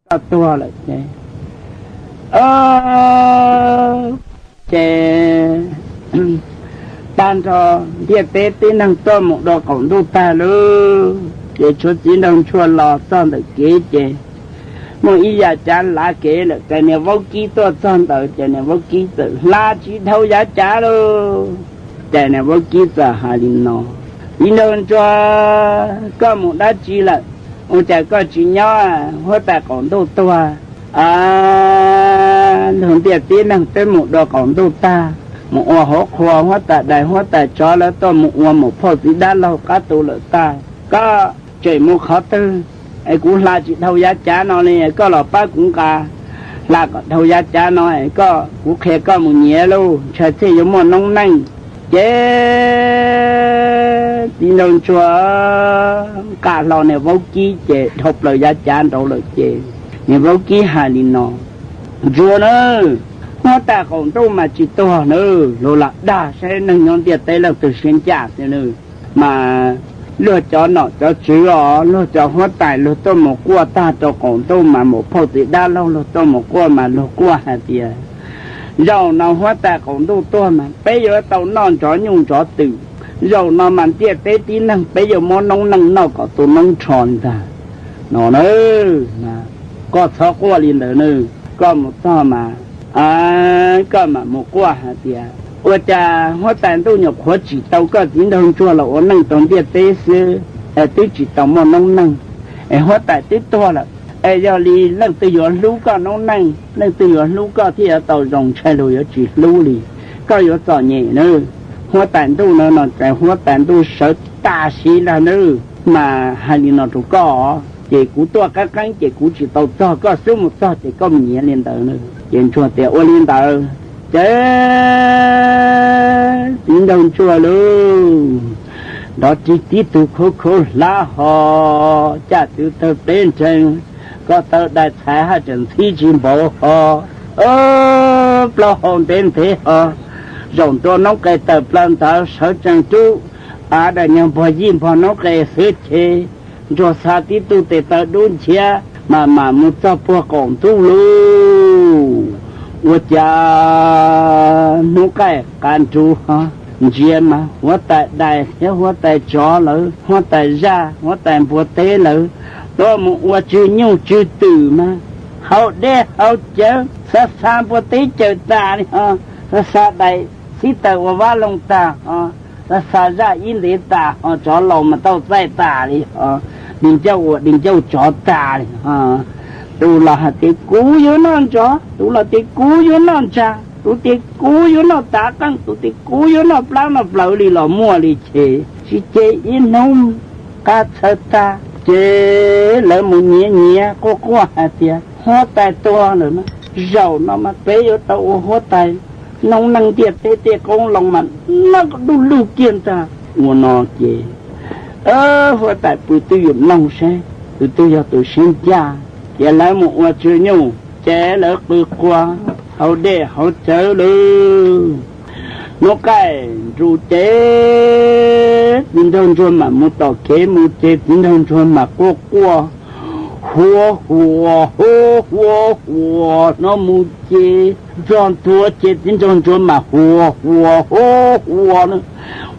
koj tuag lawm ces, ces tag nrho ntiaj teb tib neeg tuaj mus dua qaum ntuj tag lawm ces tshuav txiv nraug ntsuag los txog ntawm kev ces muaj ib yav cav lav kev lawm ces niag vaub kib tuaj txog ntawd ces niag vaub kib txawm hla tsis dhau yav cav lauj. Ces niag vaub kib txawm hais li no, txiv nraug ntsuag, koj mus dab tsi lawm? Ua cas koj tsis nyob huab tais qaum ntuj tuag? Luag ntiaj teb neeg twb mus dua qaum ntuj tag, mus ua hauv qhua, huab tais dais huab tais tsov lawv tuaj mus ua mus phauj txiv dab laug qab tu lawm tag, koj tseem mus qhov twg? Es kuv hla tsis dhau yav cav no li, koj los pab kuv nqa hla kom dhau yav cav no es koj, kuv qhia koj mus nyiav lauj, ntshai thiaj yuav muaj noob neej. Ces txiv nraug ntsuag nqa hlo niag vaub kib ces dhau plaws yav cav nraud lawm ces niag vaub kib hais li no, ntsuag na, huab tais qaum ntuj mas tsis tuag na, luag lam dag saib neeg nyob ntiaj teb leej twg siab ncaj xwb na. Mas luag cov nom cov tswv os, luag cov huab tais luag tuaj mus quaj tag rau qaum ntuj mas mus phauj txiv dab laug luag tuaj mus quaj mas luag quaj hais tias, zaum no huab tais qaum ntuj tuag mas peb yuav tau noj ntsov nyuj ntsov twm, zaum no mas ntiaj teb tib neeg peb yuav muab noob neej noj kom tu noob nrho ntag. No na, koj txhob quaj li ntawd na, koj mus txog mas koj mam mus quaj hais tias, ua cas huab tais ntuj nyuam qhuav tsim tau koj txiv nraug ntsuag los ua neej rau ntiaj teb xwb, es twb tsis tau muaj noob neej, es huab tais twb tuag lawm, es yog li leej twg yuav hlub koj noob neej, leej twg yuav hlub koj thiaj yuav tau zoo, ntshai luag yuav tsis hlub li, koj yuav txom nyem na. Huab tais ntuj no no ces huab tais ntuj sawv tas siv ntag na, mas hais li no rau koj, ces kuv tuaj qeeb qeeb ces kuv tsis tau txog, koj xub mus txog ces koj mus nyiav li ntawd na. Ces ntsuag tias ua li ntawd ces txiv nraug ntsuag lauj, nrov rig tib tug khaub khaub hlab ho, caj tw tawg pleb nreeg, ko taw dai txhais haj tseem ntxhib tsis npaum ho, plaub hau ntev ntev ho, zaum ntua noob qes tawm plaws ntawd sawv tsees rub av dai nyog npog yij npog noob qes xwb ces ntsuag xa tib tug tes taw dub nchiab mas mam mus txog puag qaum ntuj lauj. Ua cas hnub qaij qav nruv ho, ntsia mas huab tais dais thiab huab tais tsov lawv, huab tais zaj huab tais npua teb lawv tuaj mus ua tsw nyuj tsw twm mas haus dej haus cawv, xa xa npua teb cawm tas li ho, xa xa dais xib taws ua vab loog tas ho, xa xa zaj ib ntev tas ho, tsov laus mas tau txaij tas li ho, di ncauj ua di ncauj tsov tas li ho. Tus los hais tias kuv yuav noj ntsov, tus los tias kuv yuav noj ntsa, tus tias kuv yuav noj tav qeej, tus tias kuv yuav noj plab noj plawv li los muaj li ces tsis ces ib hnub qab txhawv tag ces lawv mus nyiav nyiav quaj quaj hais tias huab tais tuag lawm na, zaum no mas peb yuav tau ua huab tais, noob neej ntiaj teb tej qoob loo mas noj dub lug kiag ntag. Ua no ces huab tais pw twj ywm mloog seb tus twg yog tus siab ncaj, ces lawv mus ua tsw nyuj ces lawv qw qua haus dej haus cawv lawm. Hnub qaij nruv ces txiv nraug ntsuag mam mus tom kev mus ces txiv nraug ntsuag mam quaj quaj, huav huas huav huas huas no mus ces txog ntua ces txiv nraug ntsuag mam huas huas huav huas na,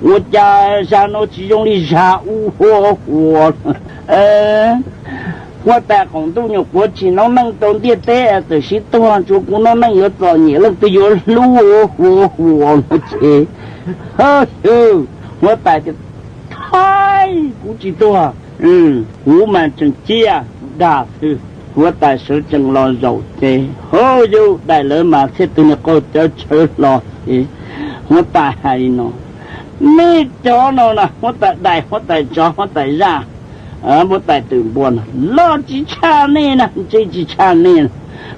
ua cas zag no tsis zoo li zag ub huav huas. Huab tais qaum ntuj nyuam qhuav tsim noob neej rau ntiaj teb tawm sib tuag, tsuas kuv noob neej yuav txom nyem, leej twg yuav hlub huav huas no ces, ha, huab tais tias, thaib, kuv tsis tuag, kuv mas tseem ciaj dag xwb. Huab tais sawv tsees los zaum ces, ha, yus dais lawv mas thiaj tus niag qau cawv tshawv hlo ces huab tais hais li no, nej cov no na, huab tais dais huab tais tsov huab tais zaj, huab tais twm npua no los tsis tshaj nej na, tsis tshaj nej.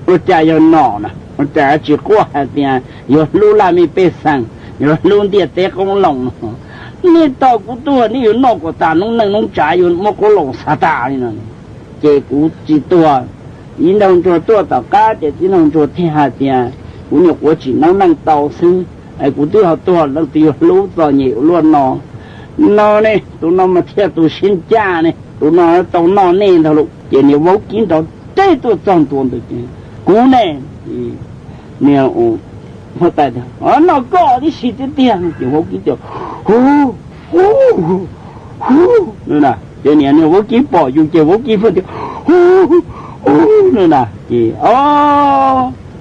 Ua cas yog nom na, ua cas tsis quaj hais tias yuav hlub laj mej pej xeem, yuav hlub ntiaj teb qoob loo no? Nej tos kuv tuag nej yuav noj kom tas noob neej noob tsav, yuav muab qoob loo xa tas li no. Ces kuv tsis tuag. Txiv nraug ntsuag tuaj tom qab ces txiv nraug ntsuag thiaj hais tias, kuv nyuam qhuav tsim noob neej tau xwb, kuv twb ho tuag, leej twg yuav hlub, txom nyem ua luaj no. No ne, tus no mas thiaj tus siab ncaj ne, tus no tau noj nej ntag lauj. Ces niag vaub kib nrov teb tuaj txog ntua ntawd ces, Kuv ne. Niag huab tais tias, Noj koj tib si tiag tiag. Ces vaub kib tias, Hu, hu, hu, no na. Ces niag vaub kib pom yus ces vaub kib pheej tias, Hu, hu, no na. Ces o,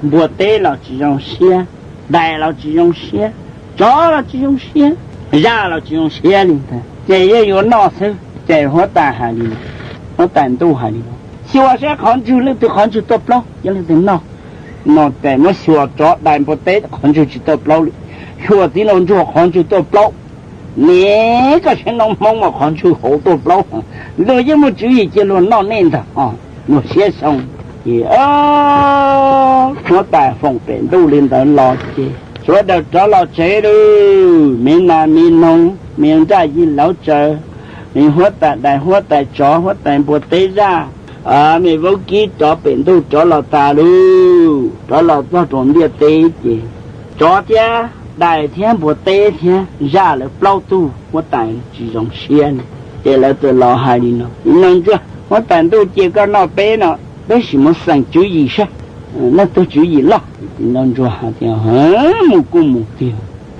npua teb los tsis zoo siab, dais los tsis zoo siab, tsov los tsis zoo siab, zaj los tsis zoo siab li ntag. Ces yeej yuav noj xwb. Ces huab tais hais li, huab tais ntuj hais li, Xyuas saib qhov ntswg leej twg qhov ntswg tuaj plaub, cia leej twg noj. No ces muab xyuas tsov dais npua teb qhov ntswg tsis tuaj plaub li, xyuas txiv nraug ntsuag qhov ntswg tuaj plaub. Niam, koj saib noob hmoob mas qhov ntswg hauv tuaj plaub, luag yeej muaj tswv yim cia luag noj nej ntag, luag siab xyoo. Ces huab tais foom pem ntuj li ntawd los ces sawv daws rov los tsev lawm. Me nas me noog, me nraj yig lauv tsaws, me huab tais dais huab tais tsov huab tais npua teb zaj, me vaub kib rov pem ntuj rov los tas lawm, rov los txog rau ntiaj teb ces tsov thiab dais thiab npua teb thiab zaj lawv plaub tug huab tais tsis zoo siab li. Ces lawv txawm los hais li no, Txiv nraug ntsuag, huab tais ntuj cia koj noj peb no, peb sim mus xeem tswv yim saib leej twg tswv yim loj. Txiv nraug ntsuag hais tias, Mus kuj mus tiag.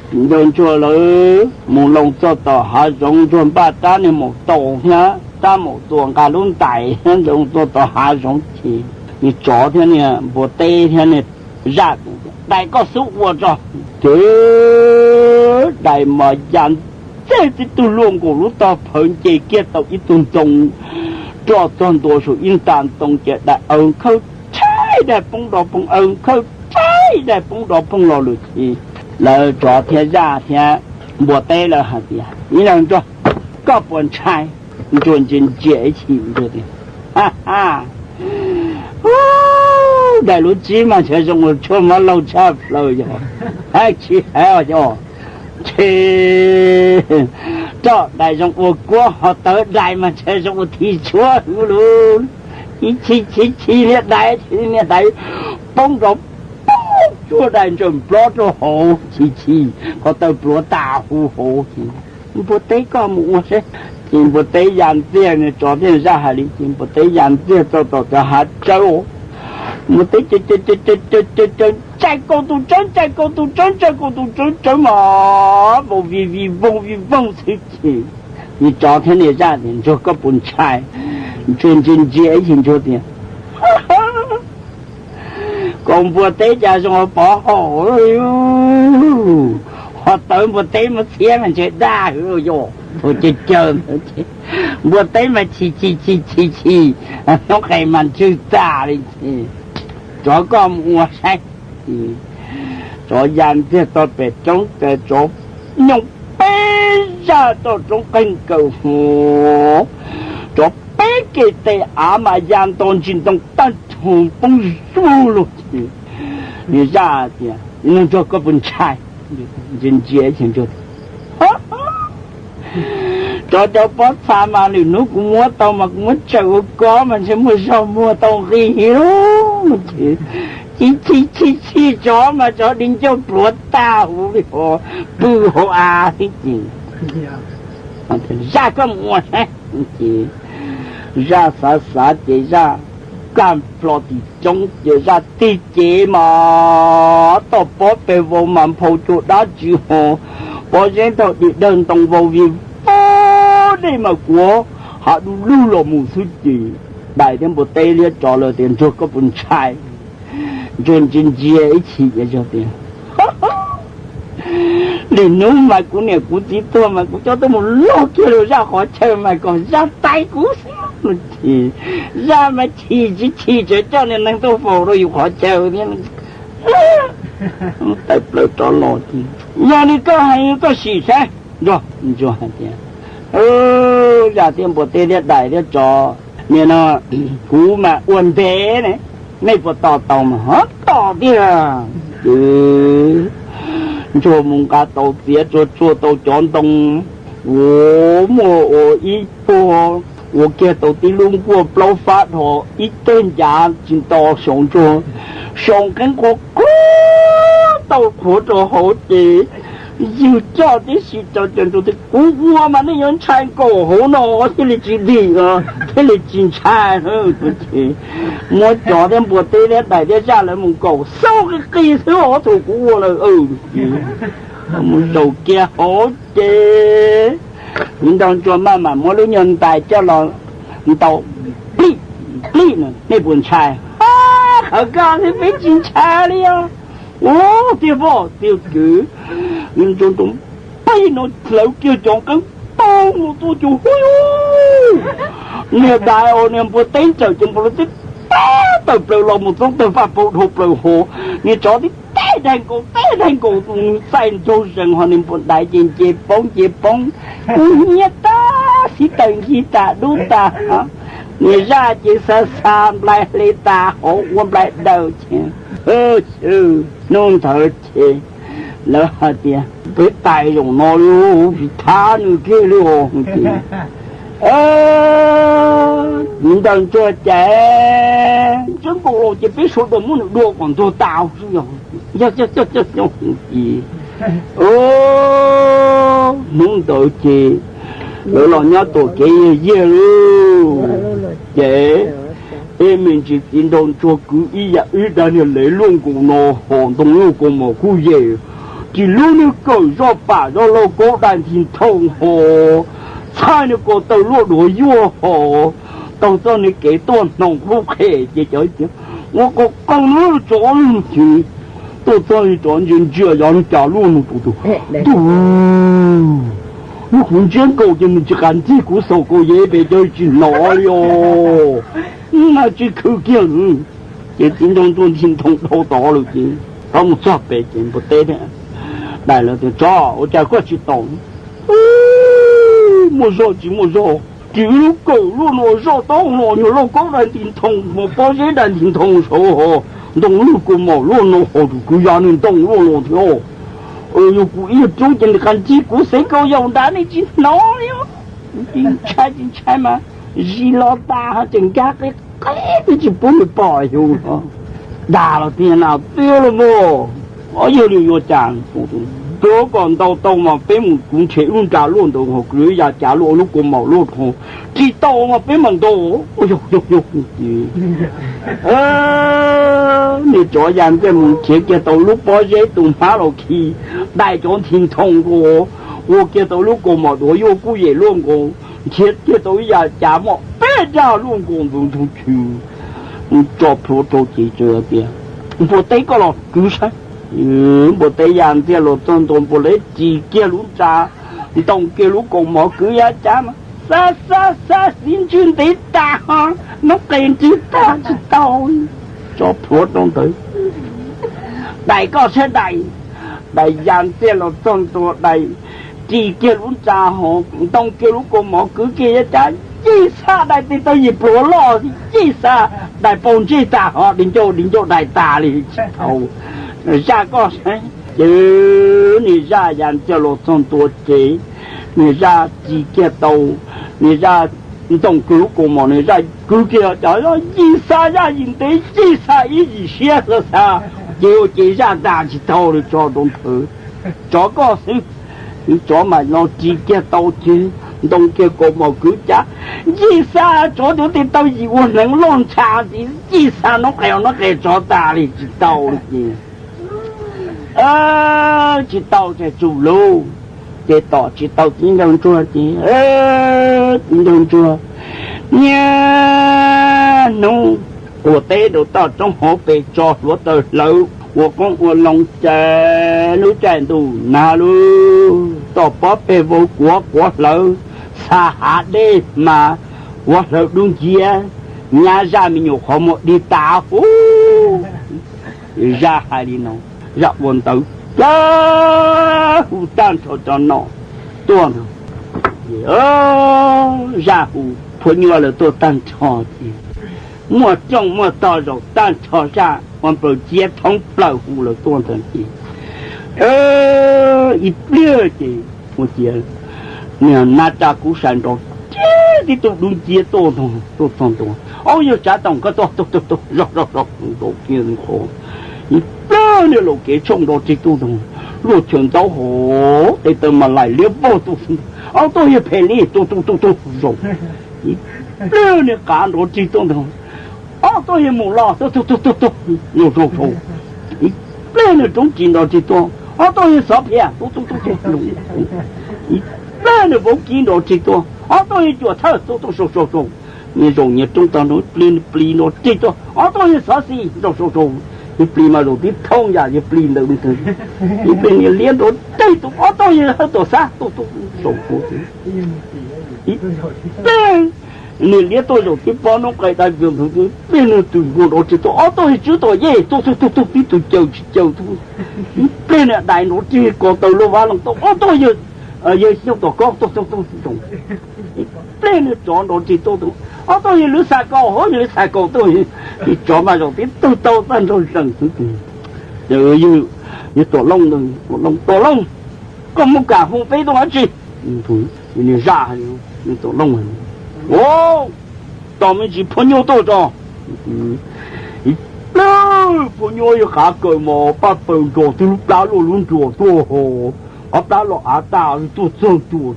Txiv nraug ntsuag lawv mus loo txog tom hav zoov, ntsuag npaj rab niag maum taus thiab rab maum tua nqa lub ntais thiab loo txog tom hav zoov ces niag tsov thiab niag npua teb thiab niag zaj, Dais koj xub ua tso. Ces dais mas ya ntxiag tib tug luaj nkaus lub tog phawv nce kiag tau ib tug ntoo roj txog ntua saum ib nta ntoo ces dais aws khawb tshaib dais poob dov phooj, aws khawb tshaib dais poob dov phooj los lawm ces lawv tsov thiab zaj thiab npua teb lawv hais tias, Txiv nraug ntsuag, koj puas ntshai? Ntsuag ntsia ntsia ib chim ntsuag tias, Dais lub tsib mas ntshe zoo ua tshuaj mab laug tshaj plaws yog, hais tsis hais os yog, ntshe roj dais zoo ua kuab, ho tawv dais mas ntshe zoo ua thim tshuab hwv lug. Chim chim chim chim niag dais, niag dais poob nrov poob, tshuaj dais ntsaws nplob rau hauv, chim chim ko taw pluav tas huv hauv. Npua teb, koj mus ua seb. Ces npua teb ya ntxiag, niag tsov thiab zaj hais li ces npua teb ya ntxiag txog tom cov hav tsawb, npua teb caws caws caws caws caws caws, ntsais kaus tus tsawb, ntsais kaus tus tsawb, ntsais kaus tus tsawb, tsawb mas vau vij vij voog vij voog xwb ces niag tsov thiab niag zaj tias, Ntsuag, koj puas ntshai? Ntsuag ntsia ntsia ib chim ntsuag tias, Kaus npua teb cas zoo ua pov haum, ho tawv npua teb muab txhiab mas ntshe daj hwv yog, ua caws caws ntawd ces npua teb mas chim chim chim chim chim, hnub qes mas ntswg tag li ces, Tsov, koj mus ua saib. Tsov ya ntxiag txog pem roob ces tsov nyooj peb zaj roj roob qeeg kaws hov, tsov peb ke tes av mas ya nto ntsis ntoo tag nrho poob zuj lug ces niag zaj tias, Niag ntsuag, koj puas ntshai? Ntsia ntsia ces ntsuag, Tsov cov pob txha mas lwm hnub kuv muab tau mas kuv muab tsaws ua koj mas ntshe muaj zog muag tau nqi lug ces chim chim chim chim tsov mas tsov di ncauj pluav tag huv li hov, pw hauv av xwb ces Zaj, koj mus ua saib. Ces zaj xav xav ces zaj kag plho tim roob ces zaj tig cev mas toj pob peg vau mas nphau cua dab tsi ho, pob zeb nthawj di dawg ntoo vau vij vog dej mas kuav hav du lug los mus xwb ces dais thiab npua teb liab tsov lawv tias, Ntsuag, koj puas ntshai? Ntsuag ntsia ntsia ib chim tias, Lwm hnub mas kuv niam kuv txiv tuag mas kuv coj tuaj mus log kiag rau zaj qhov chaw mas kom zaj tais kuv xwb. Ces zaj mas chim tsis chim tseem coj niag neeg tuaj faus rau yus qhov chaw thiab. Tawm plaws rov los ces, Yog li koj hais koj sim saib. Ntsuag, Ntsuag hais tias, Zaj thiab npua teb thiab dais thiab tsov, nim no kuv mas ua ntev ne, nej puas tos tau mas ho tos tiag. Ces Ntsuag mus nqa tau txiav tsuag tsuag tau cov ntoo, ua muaj ua ib puag, ua kiag tau tib lub nkuaj plaub fab dhos ib teg ncav tsis nto saum Ntsuag, saum qeeb qhuav qhuav tau qhuav rau hauv ces Yug coj tib si rau ces Ntsuag tias, kuv ua mas nej yuav ntshai nkaus hauv no thiaj li tsis dim, thiaj li tsis ntshai. Ces muab tsov thiab npua teb thiab dais thiab zaj lawv mus nkaum xauj qis qis xwb, ob tug kuv ua lawm. Ces mus zaum kiag hauv ces Txiv Nraug Ntsuag maj mam muab lub nyuag ntais coj los ntaus plij plij no, nej puas ntshai? Qhov ko xwb peb tsis ntshai li os. Ua tiag poj tiag kwv, Ntsuag Ntsuag pib no hlawv kiag cov nqeeb tau mus tuaj ces hu, niag dais os niag npua teb ntsawm ces npua teb tawm plaws los mus txog tawg faj pau dhau plaws hauv, niag tsov tib teb daig nkaus teb daig nkaus, txaij nraug zees ho niag npua dais ces nce poob nce poob, kub hnyiab tag xib taws nkig tas dub tas. Niag zaj ces xa xa nplai hle tas hauv ua nplai daws ces hnub ntawd ces lawv hais tias peb tais zaum no li tsis thab nws kiag li os. Ces Txiv Nraug Ntsuag ces ntsia nkaus los ces peb sawv daws muab nws dua kom ntuag tas xwb yog. Ces hnub ntawd ces lawv los nyob tom kev yag yag lauj. Ces ib me ntsis Txiv Nraug Ntsuag kwv ib yam ib daim niag lev luaj nkaus no ho ntoo luaj kaus mom kuj yem, tsis lub niag kawm zoj pam zoj lauj kaub dai nthi nthoo ho txhaij niag ko taw luaj duav yuaj ho taug txoj niag kev tuaj hnoos qub qhem ces cov tias ua qau qau na tsov lug ces tuaj txog li tsov ntsia ntsia yog li cas luaj no tus tus ntuj, lub kuv ntsiab nkaus ces nws tsis qas ntig kuv xaus kaus yev pem cov tsis hnov li os. Mas tsis khwv kiag. Ces Txiv Nraug Ntsuag nthi nthoo dhau tod lawm ces tod mus txog pem ces npua teb thiab dais lawv tias tsov ua cas koj tsis tau? Muaj zog tsis muaj zog, tsis lub kawm luaj no zoj taub no nyuag lauj kaub dai nti nthoo mus pob zeb dai nti nthoo saud ho ntoo luaj kaus mom luaj no ho tus kwv yog nws ntoo luaj no thiab. Yog kuv ib yam rub ces nws qas ntig kuv xev kaus yaus nrad nej tsis hnov li. Tsis ntshai tsis ntshai mas zis los tas ho tseem nkag qe qe twb tsis pub nws pom yus. Dag los tiag na, tiag los mas, yog li yuav cas? Rov kom ntaus tau mas peb mus kuv nrhiav lub nra luaj ntawd ho kwv ya cav luaj lub kaus mom luaj ho tsis tau mas peb mam ntaus. Yog yog yog. Niag tsov ya ntiaj mus nrhiav kiag tau lub pob zeb tus hmab los khi dai cov nthi nthoo nkaus, ua kiag tau lub kaus mom duav yuaj kuj yem luaj nkaus, nrhiav kiag tau ib yam cav mom peb raj luaj nkaus ntawd ntug chw. Tso plhuav rau ces tias, npua teb koj los kwv saib. Npua teb ya ntiaj los txog ntua npua teb ris kiag lub nra, ntoo kiag lub kaus mom kwv ya cav mas xa xa xa xiv ntswg ntev tas ho noob qes ntswg tag tsis tau. Tso plhuav rau ntawd, dais koj saib dais. Dais ya ntiaj los txog ntua dais ris kiag lub nra ho ntoo kiag lub kaus mom kwv kiag ya cav, yij xa dais tes taw yim pluav loj, yij xa dais paus ntsej tag ho di ncauj di ncauj dais tas li tsis tau. Zaj koj saib. Ces niag zaj ya ntiaj los txog ntua ces niag zaj ris kiag tau, niag zaj ntoo kiag lub kaus mom, niag zaj kwv kiag cov yij xa zaj yim ntev, yij xa ib yim siab xa xa, ces ua ces zaj tas tsis tau li tso rau nthawv. Tsov koj xwb. Tsov mas los ris kiag tau ces ntoo kiag kaus mom kwv cav, yij xa tsov cov tes taw yim ua hneev loj ntsha ntxiv, yij xa noob qes noob qes tsov tas li tsis tau li ces tsis tau ces tsum lauj. Ces tom tsis tau txiv nraug ntsuag ces txiv nraug ntsuag niaj hnub ua teb rau toj roob hauv pes tso hluav taws hlawv ua qoob ua loo ces lub caij ntuj nag lub toj pob peg vau kuav quav hlawv xa hav dej mas quav hlawv dub nciab, nyab zaj me nyuam qhov muag dig tas huv. Zaj hais li no, zaj ua ntawd pla hu tag nrho cov nom tuaj ntag. Zaj hu phua nyuaj lawm tuaj tag nrho ces muaj rooj muaj tog zaum tag nrho zaj ua nplaws ciab thoob plaws hu lawm tuaj ntag ces ib pliag ces ua ciav niag nab raj kub sai nrov tiag tib tug dub nciab tuaj tuaj txog ntua. Au, yog tsav toom koj tuaj tuaj tuaj tuaj zoj zoj zoj nrov kiag nqho. Ib pliag niag laum kev tshooj nrov tig tuaj ntag. Luaj chaw ntaub hauv, tes taw mas laim liab vog tuaj. Ob tug yawg phem li, tus tus tus tus zoo. Ib pliag nws qav nrov rig tuaj ntag. Ob tug yawg mus los, tus tus tus tus tus, zoo zoo zoo. Ib pliag nws roob ris nrov rig tuaj, ob tug yawg xov phiam, tus tus tus tus zoo. Ib pliag nws vauv kiv nrov rig tuaj, ob tug yawg cuam thawj, tus tus zoo zoo zoo. Nyias zaum nyias roob tag nrho, ib pliag nws plis nrov rig tuaj, ob tug yawg xov xis, zoo zoo zoo. Ib pliag mas zaum tib thooj yam yawg plis ntawd. Ib pliag niag liab nrov rig tuaj, ob tug yawg hawj tuam xab, tus tus zoo zoo. Ib pliag niag liab tuaj zaum tib pob noob qes dai ntug, ib pliag nws tus npua nrov rig tuaj, ob tug yawg tswb tuam yej, tus tus tus tus, tib tug caws tsis caws tuaj. Ib pliag niag dais nrov rig ko taw luaj vab loo tuaj, ob tug yawg, yawg xyooj tuam kaub, tus tus tus zoo. Ib pliag nws tsov nrov rig tuaj, ob tug yawg lwv xa kaus, hov yawg lwv xa kaus tuaj. Ib tsov mas zaum tib tug tau tag nrho zees xwb. Ces yawg Tuam Looj ntawd, Tuam Looj, Tuam Looj, koj mus kam hu peb tuaj dab tsi? Niag zaj, Tuam Looj, tos me ntsis phua nyuj tuaj tso. Ib pliag phua nyuj yawg qav kaws mos paj paws nrog tib lub plab luaj lub nruas tuaj ho, qhov plab los av tag tuaj txog ntua.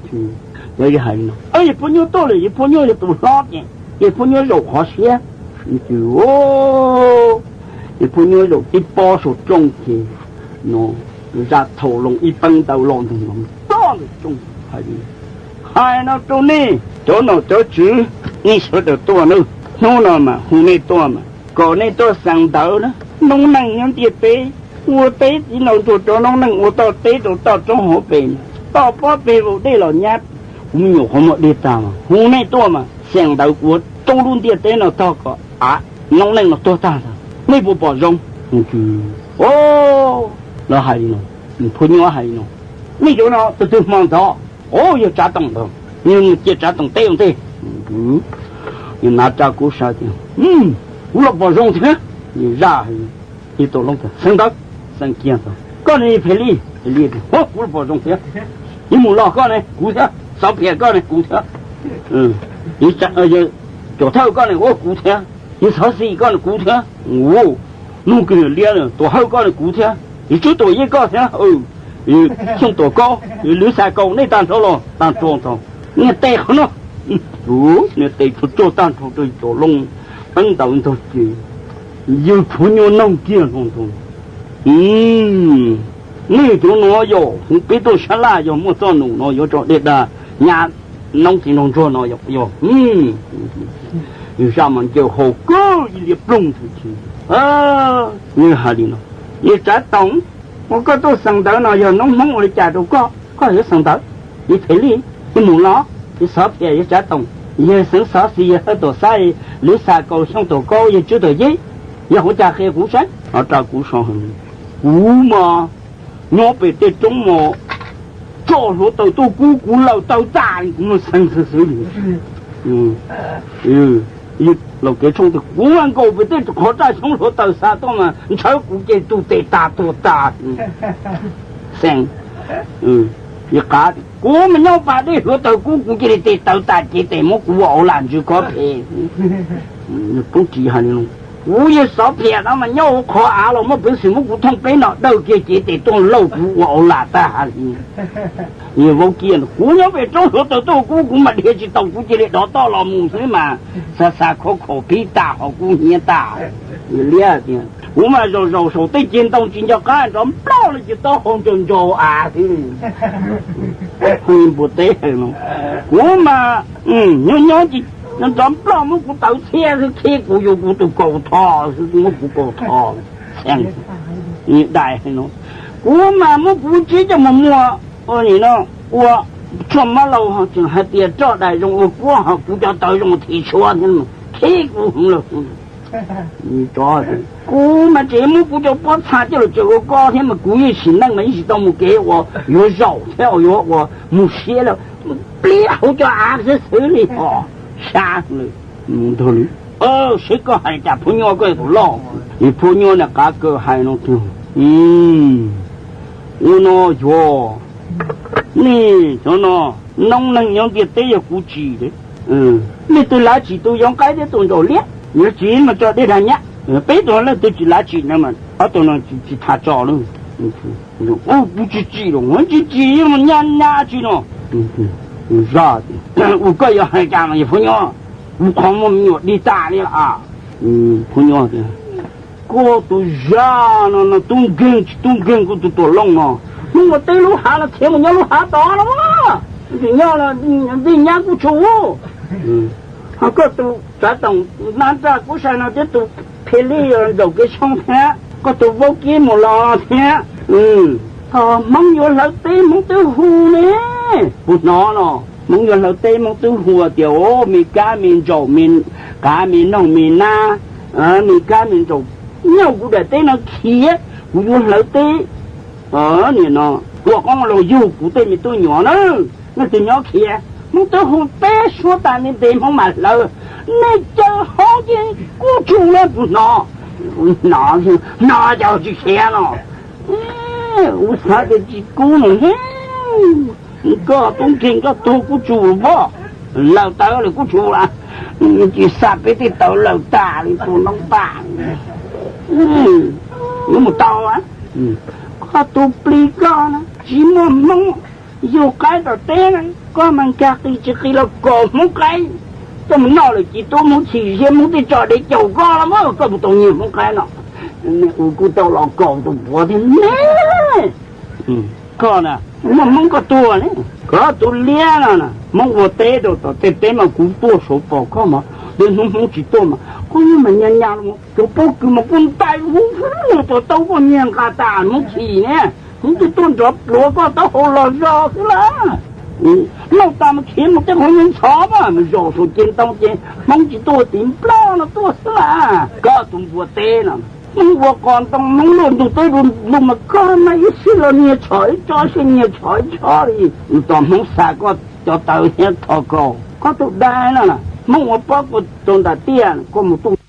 Yawg hais li no, yawg phua nyuj tuaj lawm, yawg phua nyuj yog tus hlob ces yawg phua nyuj zaum qhov siab. Ces phua nyuj zaum tib pob saum rooj ces no, zaj thaum loo ib peeb ntawd los ntawm no, ploj ntawm rooj hais li, hais no rau nej cov nom cov tswv, nej sawv daws tuaj nawb, hnub no mas hu nej tuaj mas kom nej tuaj xeev ntawv na, noob neej nyob ntiaj teb, ua teb txiv nraug ntsuag rau noob neej, ua toj teb rau toj roob hauv pes, toj pob peg vau dej los nyab. Kuv me nyuam qhov muag dig tag mas hu nej tuaj mas xeev ntawv kuv ua rau lub ntiaj teb no tog kom av noob neej no tuag tag ntag, nej puas pom zoo? Lawv hais li no, phua nyuj hais li no, nej cov no tus twg hmo ntxov? Au, yog Tsav Toom ntag, cia Tsav Toom teb ua ntej. Yawg Nav Tsa Kuv Sa tias, kuv los pom zoo thiab. Yawg zaj, yawg Tuam Looj tias, xeev ntawv, xeev kiag ntag, koj ne phem li, phem li, kuv los pom zoo thiab. Yawg Mus Los koj ne kuv thiab, Xov Phiam koj ne kuv thiab, yawg Cuam Thawj koj ne kuv thiab, yawg Xov Xis koj ne kuv thiab, ub, nug kiag Liab, Tuam Hawj koj ne kuv thiab, yawg Tswb Tuam Yej koj thiab, Xyooj Tuam Kaub, yawg Lwv Xas Kaus, nej tag nrho los tag nrho ntag. Niag tes qhov no, niag tes tsuag tsuag tag nrho rau Tuam Looj, teeb ntawd ntog ces yawg phua nyuj noog kiag hlo ntag, nej cov no yog hu peb tuaj sab laj, yog muaj txoj num no yuav tso dej dag nyab noob txiv nraug ntsuag no yog. Yawg zaj mas ncaws hau kawg ib liab ploog ntag ces yawg hais li no, yawg Tsav Toom, ua koj tuaj xeev ntawv no yog noob Hmoob ua li cas rau koj, koj yuav xeev ntawv? Yawg Phem Lij, yawg Mus Los, yawg Xov Phiam, yawg Tsav Toom, yawg Xeev Xov Xis, yawg Hawj Tuam Xab, Lwv Xas Kaus, Xyooj Tuam Kaub, yawg Tswb Tuam Yej, yog ua cas qhia kuv saib. Ho rau kuv so, kuv mas nyob pem tej roob mas tso hluav taws tuaj kub kuv lawm taw tas, kuv mas xeev xeev xwb li. Laus Kev Tshooj tias, kuv mas nkaum pem tej qhov raj xyoob hluav taws xa tuaj mas ntshaw kuv ces tu tes tas tuag tas. Xeev, yawg Qav, kuv mas nyob pas dej hluav taws kub kuv cia li tes taw tas cev tes muab kuv ua au lam ntsws khob phem. Poob Ris hais li no, kuv yawg Xov Phiam no mas nyob hauv qhov av los muaj peev xwm muab kuv thooj pleb no dawj kiag cev tes tuaj lauj kuv ua au lam tag hais li. Yawg Vaub Kiaj, kuv nyob pem roob hluav taws tuaj kub kuv mas dhia tsis tau kuv cia li dov toj los mus xwb mas xa xa khov khaum pib tas ho kub hnyiab tas. Yawg Liab tias, kuv mas zaum zaum saum tej ceg ntoo tsis nco qab nrov nploj li ces taub hau ncaws ncaug av xwb. Npua teb hais no, kuv mas nyob nyob ces nrov nploj muab kuv tawv txhiab xwb, khib kuv yuav kuv tus kaus tho xwb, muab kuv kaus tho. Dais hais no, kuv mas muab kuv tsib coj mus muag ua nim no ua tshuaj mab laus, tseem hais tias roj dais zoo ua kuab ho kuv cov tawv zoo thim tshuab thiab, khib kuv hwv lawm. Kuv mas tseem muab kuv cov pob txha coj los tsaws ua kob thiab mas kuv yeej sim neej mas yeej tsis tau mus kev uas yuav zaum thiab uas yuav ua mus siab lawm, pliab hauv cov av xwb xwb li os. Sab lawm, mus ntag li. Seb koj hais cas, phua nyuj koj yog tus loj. Phua nyuj niag qav kaws hais no tiag, ua no yog nej cov no, noob neej nyob ntiaj teb yog kuv tsim. Leej twg lav tsim tus yau nqaib thiab tus ntsaum liab, yuav tsim mas tso dej dag nyab. Peb tus leej twg tsis lav tsim no mas ob tug no tsis tham tso lawm. Ub, kuv tsis tsim los, tsis tsim, yeej nyab nyab tsi no. Zaj, ua koj yuav hais cas no yog Phoov Nyob? Kuv qhov muaj me nyuam dig tas li lawm. Phoov Nyob tias, koj tus zaj no no tub nkeeg tsis tub nkeeg, koj tus tuam looj no, hnub ua teb lub hav los khiav mus nyob lub hav tod no, tsis nyob nti nyab kuj tshua. Ho koj tus tsav toom nab nraj kuj sai no thiab, tus phe lij zaum kev tshoob thiab, koj tus vaub kib mus los thiab. Thaum Hmoob yuav hlawv teb Hmoob twb hu ne, kuv hnov no, Hmoob yuav hlawv teb Hmoob twb hu tias, o, me kab me ntsaum, qav me noog me nab, me kab me ntsaum, nyob kuv daim teb no khiav, kuv yuav hlawv teb. Nim no ua qoob los yug kuv tej me tub nyuam na, nej tus nyob khiav, Hmoob twb hu peb suab tas ntev ntev Hmoob mam hlawv, nej caw hov ces kuj tshua na, kuv hnov, hnov, hnov cas tsis khiav no. Kuv xav tias tsis kub no, koj tub nkeeg koj tuag kuj tshua, lawm tawv lawm kuj tshua, tsis xa peb tej tawv lawm tas li tus noob tas. Yuav mus tau, koj tus plig koj na tsis muaj Hmoob yug qaib tom teb, koj mas nkag qis tsis qis los kaus Hmoob qaib coj mus noj lawm, ci tub Hmoob chim siab, Hmoob tej tso dev caum koj los mas koj mus tau nyiag Hmoob qaib no. Neb ua kuj tau los kaus tus puav thiab ne. Koj na, muaj Hmoob koj tuag ne, koj tus liab no na, Hmoob ua teb rau tom tej teb mas kuv tuaj saud pom koj mas, tej hnub Hmoob tsis tuaj mas koj yeej mas nyas nyas los cov pob kws mas kuj ntais hu hu mus tus taub koj nyiag nqa tas Hmoob chim ne. Hmoob twb tuaj nrov pluav koj taub hau los zog xwb lawm. Noj tas mas khiav mus tej qhov nyob ntxhov mas mus zaum saum ces ntoo ces Hmoob tsis tuaj tim nplog no tuaj xwb lawm. Koj tus npua teb no, Hmoob ua qos ntoo Hmoob luaj ntug teb du lug mas koj mas ib sij los nyiag tsho ib tsob, ib sij nyiag tsho ib tsob li. Mus tos Hmoob xa koj cov tawv thiab tho kaus, koj tus dab no, Hmoob ua pob kws rau nram tiaj koj mus tuaj